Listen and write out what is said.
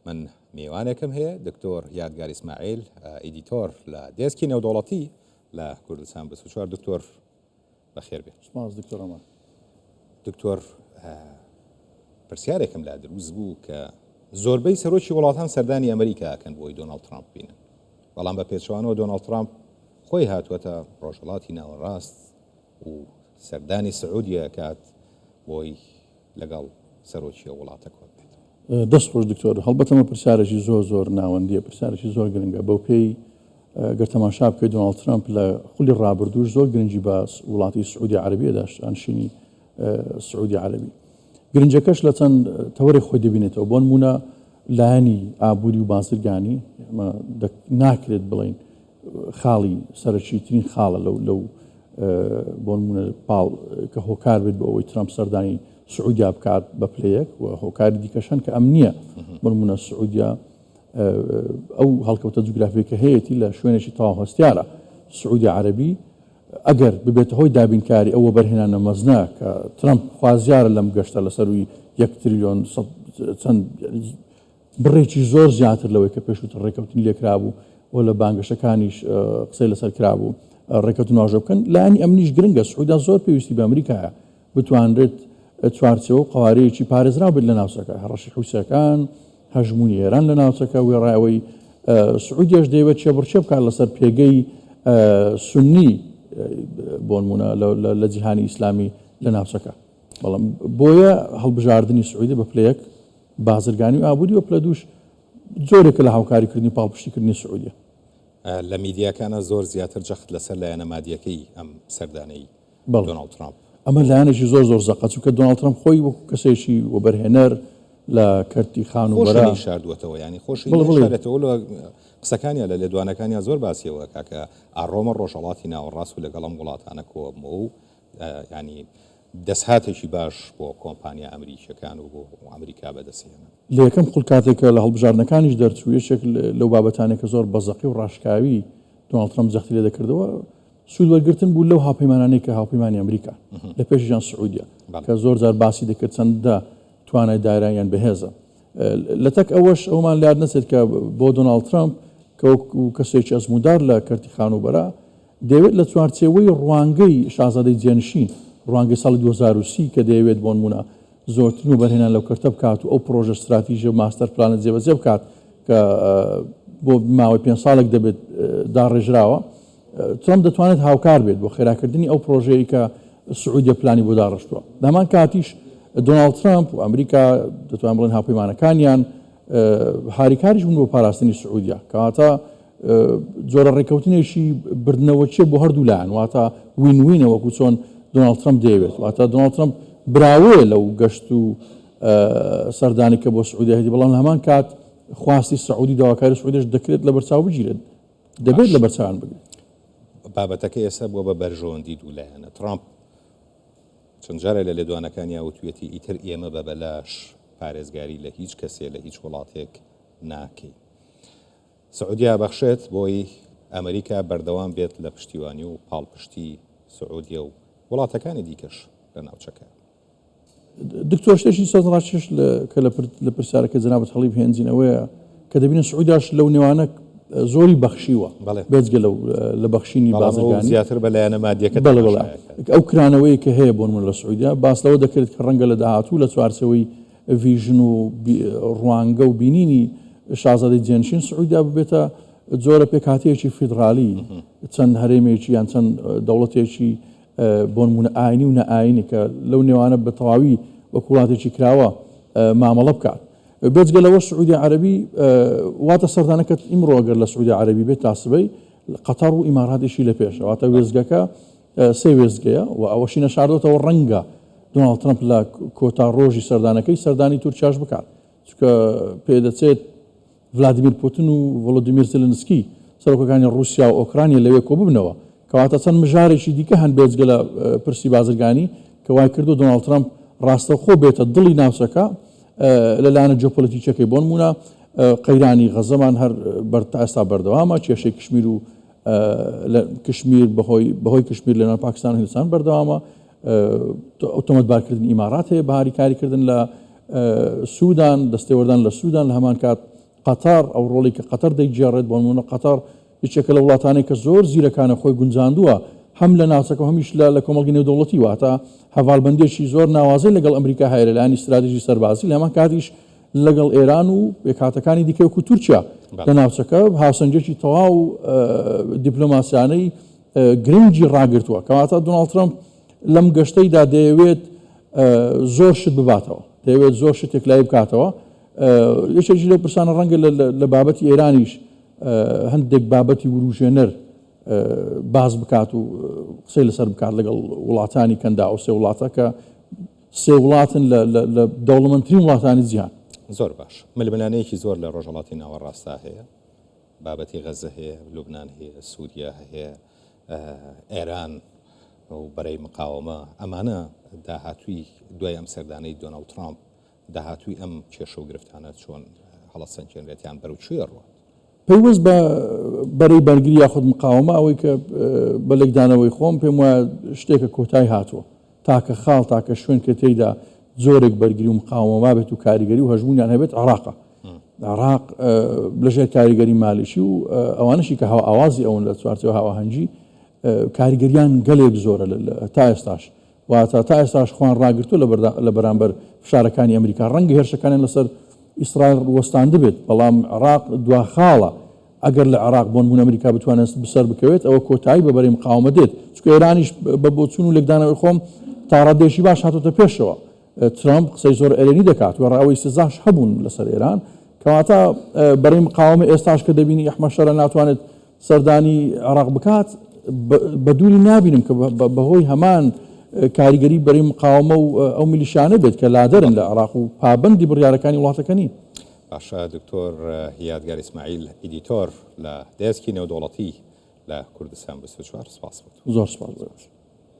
من میوانێکم هەیە دکتۆر یادگار ئیسماعیل editor لە دێسکی نێودەوڵەتی لە کوردستان 24. دکتۆر بەخێر بێ. سپاس دکتۆر ئەمان. دکتۆر پرسیارێکم لا دروست بوو کە زۆربەی سەرۆکی وڵاتان سەردانی ئەمریکا ئەکەن بۆی دۆناڵد ترامپ بینن، بەڵام بە پێچەوانەوە دۆناڵد ترامپ خۆی هاتووەتە ڕۆژهەڵاتی ناوەڕاست و سەردانی سعودیە ئەکات بۆی لەگەڵ سەرۆکی ئەو وڵاتە کۆ بێتەوە. دەست خۆش دکتۆر، هەڵبەت ئەمە پرسیارێکی زۆر زۆر ناوەندیە، پرسیارێکی زۆر گرنگە، بەو پێی گەر تەماشا بکەیت دۆناڵد ترەمپ لە خولی ڕابردووش زۆر گرنگی بە وڵاتی سعودی عەرەبیە داشت، شانشینی سعودی عەرەبی. گرنگەکەش لە چەند تەوەرێک خۆی دەبینێتەوە، بۆ نموونە لایەنی ئابووری و بازرگانی، ئەمە ناکرێت بڵێین خاڵی سەرەکیترین خاڵە لەو لەو بۆ نموونە پاڵ کە هۆکار بێت بۆ ئەوەی ترەمپ سەردانی سعودیا بکات بە پلەیەک و هۆکاری دیکەشن کە ئەم نییە. بۆ نموونە سعودیا ئەو هەڵکەوتە جوگرافیە کە هەیەتی لە شوێنێکی تەواو هەستیارە. سعودی عەرەبی ئەگەر ببێتە هۆی دابینکاری ئەو وەبەرهێنانە مەزنە کە ترەمپ خوازیارە لەم گەشتە لە سەرووی یەک تریلیۆن چەند بڕێکی زۆر زیاتر لەوەی کە پێشووتر ڕێکەوتنی لێکرابوو و لە بانگەشەکانیش قسەی لەسەر کرابوو ڕێکەوتن واژۆ بکەن. لایەنی ئەمنیش گرنگە، سعودیا زۆر پێویستی بە ئەمریکایە بتوانرێت چوارچێوە و قەوارەیەکی پارێزراو بێت لە ناوچەکە، هەڕەشەی حوسییەکان، هەژموونی ئێران لە ناوچەکە، وێڕای ئەوەی سعودیەش دەیەوێت کێبڕکێ بکات لەسەر پێگەی سوننی بۆ نموونە لە جیهانی ئیسلامی لە ناوچەکە. بەڵام بۆیە هەڵبژاردنی سعودیە بە پلەیەک بازرگانی و ئابووری و پلە دووش جۆرێکە لە هاوکاریکردنی و پاڵپشتیکردنی سعودیە. لە میدیاکانا زۆر زیاتر جەخت لەسەر لایەنە مادیەکەی ئەم سەردانەی دۆناڵد ترامپ. ئەمە لایەنێکی زۆر زۆر زەقە، چونکە دۆناڵد ترەمپ خۆی وەکو کەسێکی وەبەرهێنەر لە کەرتی خانووبەرە. خۆشی نەیشاردووەتەوە، یانی خۆشی نەیشارێتەوە لە قسەکانیا لە لێدوانەکانیا زۆر باسی ئەوە ئەکا کە ئەڕۆمە ڕۆژهەڵاتی ناوەڕاست و لەگەڵ ئەم وڵاتانە کۆبمەوە و یانی دەستهاتێکی باش بۆ کۆمپانیا ئەمریکییەکان و بۆ ئەمریکا بەدەستهێنن. لە یەکەم خول کاتێک کە لە هەڵبژاردنەکانیش دەرچوو، یەکێک لەو بابەتانەی کە زۆر بە زەقی و ڕاشکاوی دۆناڵد ترەمپ جەختی لێ دەکردەوە، سوود وەرگرتن بوو لەو هاوپەیمانانەی کە هاوپەیمانی ئەمریکان، لە پێشیشیان سعودیە، کە زۆر جار باسی دەکرد چەندە توانای داراییان بەهێزە. لەتەک ئەوەش ئەوەمان لەیاد نەچێت کە بۆ دۆناڵد ترەمپ کە وەکو کەسێکی ئەزمووندار لە کەرتی خانووبەرە، دەیەوێت لە چوارچێوەی ڕوانگەی شازادەی جێنشین، ڕوانگەی ساڵی 2030 کە دەیەوێت بۆنموونە زۆرترین وەبەرهێنان لەو کەرتە بکات و ئەو پڕۆژە ستراتیژی و master plan ە جێبەجێ بکات کە بۆ ماوەی پێنج ساڵێک دەبێت داڕێژراوە، ترەمپ دەتوانێت هاوکار بێت بۆ خێراکردنی ئەو پڕۆژەیەی کە سعودیە پلانی بۆ داڕشتووە. لە هەمان کاتیش دۆناڵد ترەمپ و ئەمریکا دەتوانین بڵێن هاوپەیمانەکانیان هاریکاریش بوون بۆ پاراستنی سعودیە، کەواتە جۆرە ڕێککەوتنێکی بردنەوەچیە بۆ هەردوو لایەن، واتە win win ە وەکو چۆن دۆناڵد ترەمپ دەیەوێت، واتە دۆناڵد ترەمپ براوەیە لەو گەشت و سەردانی کە بۆ سعودیە هەیەتی، بەڵام لە هەمان کات خواستی سعودی داواکاری سعودیش دەکرێت لەبەرچاو بگیرێت، دەبێت لەبەرچاویان بگرێت. بابەتەکە ئێستا بووە بە بەرژەوەندی دوو لایەنە. ترامپ چەند جارێ لە لێدوانەکانیا وتویەتی ئیتر ئێمە بە بەلاش پارێزگاری لە هیچ کەسێ لە هیچ وڵاتێک ناکەین. سعودیە ئەبەخشێت بۆی ئەمریکا بەردەوام بێت لە پشتیوانی و پاڵپشتی سعودیە و وڵاتەکانی دیکەش لە ناوچەکە. دکتۆر شتێکی سەرنجڕاکێش کە لە پرسیارەکەی جەنابت هەڵی بهێنجین ئەوەیە کە دەبینین سعودیاش لەو نێوانە زۆری بەخشیوە بێجگە لەو لە بەخشینی بازرگانی زیاتر بە لایەنە مادیەکە بەڵێ بەڵێ ئەو کرانەوەی کە هەیە بۆ نمونە لە سعودیا باس لەوە دەکرێت کە ڕەنگە لە داهاتوو لە چوارچێوەی vision و ڕوانگە و بینینی شازادەی جێنشین سعودیا ببێتە جۆرە پێکهاتەیەکی فیدرالی چەند هەرێمێکی یان چەند دەوڵەتێکی بۆ نموونە ئاینی و نائاینی کە لەو نێوانە بە تەواوی وەک وڵاتێکی کراوە مامەڵە بکات. بێجگە لەوەش سعودیە عەرەبی واتە سەردانەکەت ئیمڕۆ ئەگەر لە سعودیە عەرەبی بێت تا سبەی قەتەڕ و ئیماراتیشی لە پێشە، واتە وێستگەکە سێ وێستگەیە و ئەوەشی نەشاردۆتەوە ڕەنگە دۆناڵد ترەمپ لە کۆتا ڕۆژی سەردانەکەی سەردانی تورکیاش بکات، چونکە پێدەچێت ڤلادیمیر پوتن و ڤۆلۆدیمیر زێلێنسکی، سەرۆکەکانی ڕووسیا و ئۆکرانیا لەوێ کۆببنەوە. کەواتە چەند مژارێکی دیکە هەن بێجگە لە پرسی بازرگانی کە وایکردووە دۆناڵد ترەمپ ڕاستەوخۆ بێتە دڵی ناوچەکە لە لایەنە جیۆپۆلیتیکیەکەی. بۆ نموونە قەیرانی غەززەمان هەر تا ئێستا بەردەوامە، کێشەی کشمیر و کشمیر بەهۆی کشمیر لەنێوان پاکستان و هیندستان بەردەوامە، تۆمەتبارکردنی ئیمارات هەیە بە هاریکاریکردن لە سودان، دەستێوەردان لە سودان لە هەمان کات. قەتەر، ئەو ڕۆڵی کە قەتەر دەیگێڕێت، بۆ نموونە قەتەر یەکێکە لە وڵاتانەی کە زۆر زیرەکانە خۆی گونجاندووە هەم لە ناوچەکە و هەمیش لە کۆمەڵگەی نێودەوڵەتی، واتە هەڤالبەندییەکی زۆر ناوازەی لەگەڵ ئەمریکا هەیە لە لایەنی ستراتیژی سەربازی، لە هەمان کاتیش لەگەڵ ئێران و پێکهاتەکانی دیکە وەکو تورکیا لە ناوچەکە هاوسەنگییەکی تەواو دیپلۆماسیانەی گرنگی ڕاگرتووە. کەواتە دۆناڵد ترەمپ لەم گەشتەیدا دەیەوێت زۆر شت بباتەوە، دەیەوێت زۆر شت یەکلایی بکاتەوە. یەکێکی لەو پرسانە ڕەنگە لە بابەتی ئێرانیش هەندێک بابەتی وروژێنەر باس بکات و قسەی لەسەر بکات لەگەڵ وڵاتانی کەندا ئەو سێ وڵاتە کە سێ وڵاتن لە دەوڵەمەندترین وڵاتانی جیهان. زۆر باش. ململانێیەکی زۆر لە ڕۆژهەڵاتی ناوەڕاستدا هەیە. بابەتی غەزە هەیە، لوبنان هەیە، سووریا هەیە، ئێران و بەرەی مقاوەمە. ئەمانە داهاتووی دوای ئەم سەردانەی دۆناڵد ترامپ داهاتووی ئەم کێشە و گرفتانە چۆن هەڵەسەنگێنرێت یان بەرەو کوێ ڕوات؟ پەیوەست بە بەرەی بەرگری یاخود مقاوەمە ئەوەی کە بە لێکدانەوەی خۆم پێم وایە شتێکە کۆتای هاتووە. تاکە خاڵ، تاکە شوێن کە تێیدا جۆرێک بەرگری و مقاوەمە مابێت و کاریگەری و هەژموونیان هەبێت عێراقە. عێراق لەژێر کاریگەری مالکی و ئەوانەشی کە هاوئاوازی ئەون لە چوارچێوە هاوئاهەنگی کاریگەریان گەلێک زۆرە تا ئێستاش. واتە تا ئێستاش خۆیان ڕاگرتووە لە بەرامبەر فشارەکانی ئەمریکا. ڕەنگە هێرشەکانیان لەسەر ئیسرائیل وەستاندبێت، بەڵام عێراق دوا خاڵە. ئەگەر لە عێراق بۆنموونە ئەمریکا بتوانێت بسەر بکەوێت، ئەوە کۆتایی بە بەرەی مقاوەمە دێت. چونکە ئێرانیش بە بۆچوون و لێکدانەوەی خۆم تا ڕادەیەکی باش هاتۆتە پێشەوە. ترەمپ قسەی زۆر ئەرێنی دەکات، وێڕای ئەوەی سزاش هەبوون لەسەر ئێران. کەواتە بەرەی مقاوەمە ئێستاش کە دەبینی ئەحمەد شەرع ناتوانێت سەردانی عێراق بکات، بە دووری نابینم کە بەهۆی هەمان کاریگەری بەرەی مقاوەمە و ئەو میلیشیانە بێت کە لادەرن لە عێراق و پابەندی بڕیارەکانی وڵاتەکە نین. باشە دکتۆر یادگار ئیسماعیل ئیدیتۆر لە دێسکی نێودەوڵەتی لە کوردستان 24 سپاس بۆ تۆ. زۆر سپاس بۆ ئێوەش.